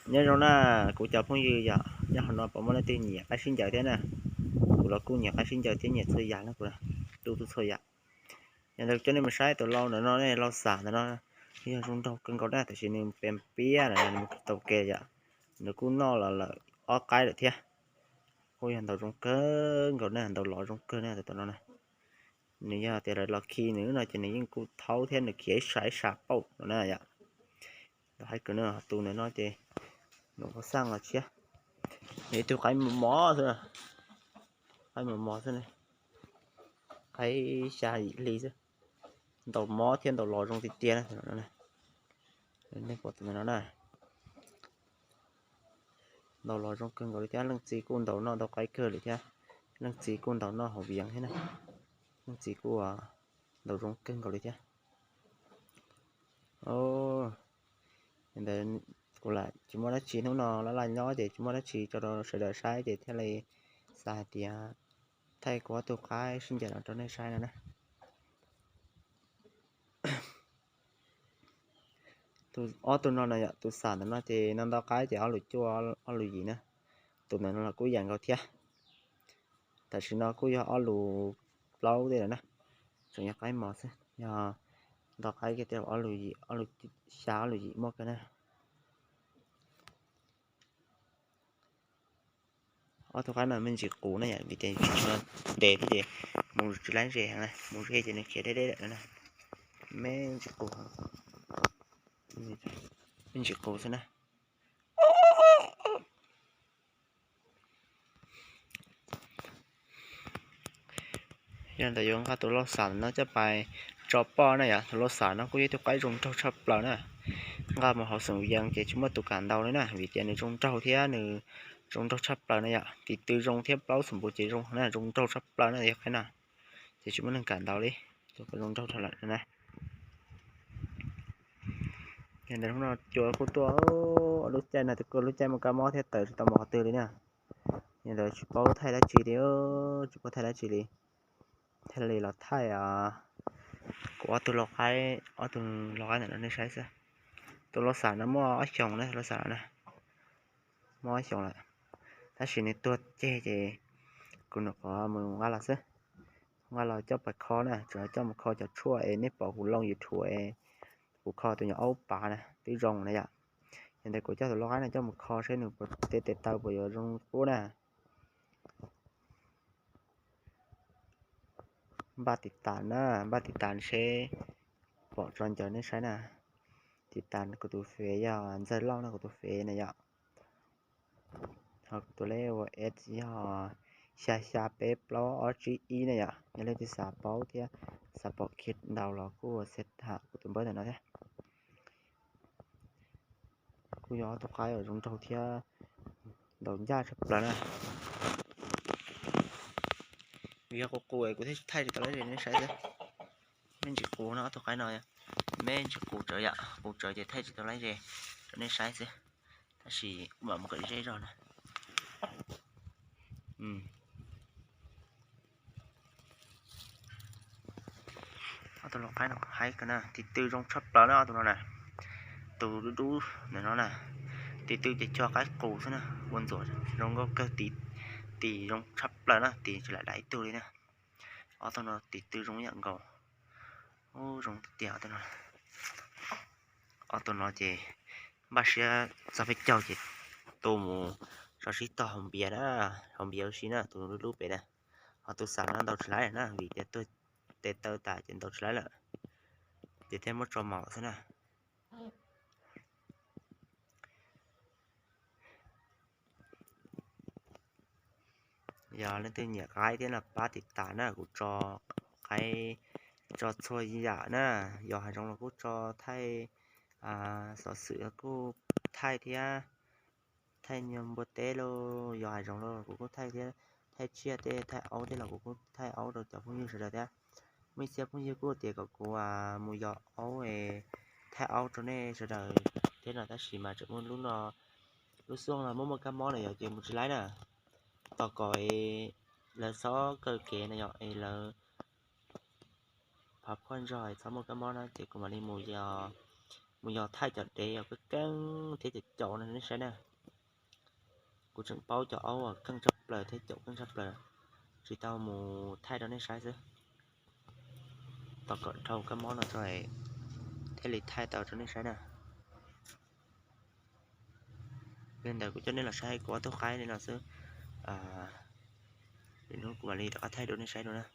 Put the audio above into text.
Nyob zoo na, kuv cov phooj ywg yom, nyob hauv no puas muaj leej twg nyiam qaib sib ncaws thiab na? Kuv los kuj nyiam qaib sib ncaws thiab nyiam txhua yam na, kuv tu tu txhua yam. Yog ntawd coj nej mus saib tus lau ntawm no, lau xam ntawm no, yog zoo nraug kawg nkaus na, tiam sis nws pem piab na, nws mus tau ke yom. Nws kuj noj los lawm ob qaib lawm thiab. Kuj yog ntaus zoo kawg nkaus na, ntaus lov zoo kawg na tus no na. Nws yog tias lawv los khi nws no ces nws yeej kuj thaub thiab nws khiav ib sab ib sab pauj no na yom. Lawv hais kwv no tus ntawm no ces nws ua xaj los tshiab. Nws ib tug qaib mos mos xwb, qaib mos mos xwb, qaib xya yim hli xwb. Ntaus mob thiab ntaus lov zoo tiag tiag na. Nej pom tus ntawm no na, ntaus lov zoo kawg nkaus li thiab, leej txiv kuj ntaus noj ntau qaib kawg li thiab, leej txiv kuj ntaus noj hauv viv thiab na, leej txiv kuj ntaus zoo kawg nkaus li thiab. Ntawd kuv lam tsis muaj dab tsi, hnub no laj laj nyob ces tsis muaj dab tsi tso rau sawv daws saib ces thiaj li xav hais tias thaij kuv ob tug qaib sib ncaws no rau nej saib no na. Tus ob tug no no yom, tus xam ntawm no ces no ntau qaib ces ob lus cuaj ob lus yim na. Tus ntawm no los kuj yam nkaus thiab, tam sim no kuj yog ob lus plaub tej lawm na, tseem yog qaib mos xwb, yog ntau qaib kiag tej ob lus yim, ob lus xya ob lus yim muaj kawg na. Ob tug qaib no me ntsis qus na yom, vim tias tsis tshua ntev thiab ces mus tsis laib ze heev na, mus ze ces nws khiav deb deb lawm no na. Me ntsis qus, me ntsis qus xwb na. Yog ntawd yuav nqa tus lau xam no coj pais tso poj na yom, tus lau xam no kuj yog ib tug qaib zoo nraug tshaj plaws na. Nqa mus hauv xeem Vias ces tsis muaj tus kam ntaus li na, vim tias nws zoo nraug thiab nws zoo nraug tshaj plaws na yom. Tis tw zoo thiab plaub xum npus ces zoo na, zoo nraug tshaj plaws na yog qaib no, ces tsis muaj neeg kam ntaus li, tus zoo nraug dhau lawm na. Yog ntawd hnub no cua kuj tuaj, lub caij no tus kuj lub caij muaj kab mob thiab tawm tsis tau mus qhov twg li na. Yog ntawd tsis paub thaij dab tsi li, tsis paub thaij dab tsi li. Thiaj li los thaij kuv ob tug lau qaib, ob tug lau qaib ntawm no nej saib xwb. Tus lau xam no muaj ob xyoos na, tus lau xam no na, muaj ob xyoos lawm, tab sis nws tuag ceg ces kuv nyuam qhuav mus nqa los xwb. Nqa los coj pais kho na, tsuas coj mus kho cov tshuaj es nej pom kuv loo YouTube es kuv kho tus nyuam aub pav na twb zoo na yom. Yog ntawd kuv coj tus lau qaib no coj mus kho seb nws puas, tes tes taw puas yuav zoo qub na. Npaj tiv tas na, npaj tiv tas seb pom tso ncaws nej saib na. Tiv tas kuv tus fev yog Ntxawg Lauj no, kuv tus fev na yom. Ho kuv tus lej ua s yog xya xya peb plaub ob tsib ib na yom. Yog leej twg xav paub thiab xav pom kiag ntau los kuj ua xav tham kuv tus npawb ntawm no thiab. Kuj yog ob tug qaib uas zoo nraug thiab ntaus ncaj tshaj plaws na. Vim yog qus qus es kuv thiaj thaij tsis tau laib ze nej saib xwb. Me ntsis qus no ob tug qaib no, me ntsis qus tsawv yom, qus tsawv ces thaij tsis tau laib ze rau nej saib xwb. Tab sis kuv mam mus kawm zeb zog na. Ob tug lau qaib no haib kawg na, tis tw zoo tshaj plaws na ob tug no na. Tus dub dub ntawm no na, tis tw ces cog qaib qus xwb na, ua ntxuam zoo nkauj kawg, tis zoo tshaj plaws na, tis tsis lam daim ib tug li na. Ob tug no tis tw zoo yam nkaus, zoo tiag tiag ob tug no. Ob tug no ces npaj siab txog peb caug ces tu mus tso sib tog hauv npias na, hauv npias ua si na, tus lub lub pem na. Ho tus xam no ntaus tsis laib na, vim tias tuag tes taw tas ces ntaus tsis laib lawm, ces thiaj muab tso maum xwb na. Yog leej twg nyiam qaib thiab no pab tiv tas na, kuv tso qaib, tso txhua yam na, yog hav zoov los kuj tso thaij, xov xwm kuj thaij thiab, thaij nyuag npua teb los yog hav zoov los kuv kuj thaij thiab, thaij tsiaj tej thaij aub tej los kuv kuj thaij aub rau cov phooj ywg sawv daws thiab. Muaj ib txhia phooj ywg kuj tias kom kuv mus yos aub, thaij aub rau nej sawv daws thiab no, tab sis mas tseem muaj lub no, lub xyoo no muaj muaj kab mob na yom, ces mus tsis laib na. Tos kom lawv txhob kaw kev na yom, es lawv phav phuaj nrog txhob muaj kab mob na ces kuv mam li mus yos mus yog thaij cov dev uas keej keej thiab cov caum no nej saib na. Kuv tseem paub cov aub uas keej tshaj plaws thiab caum keej tshaj plaws, tsis tau mus thaij rau nej saib xwb. Tos kom dhau kab mob no tso thiaj li thaij tau rau nej saib na. Yog li ntawd kuv coj nej los saib kuv ob tug qaib li no xwb. Lwm hnub kuv mam li rov qab thaij rau nej saib dua na.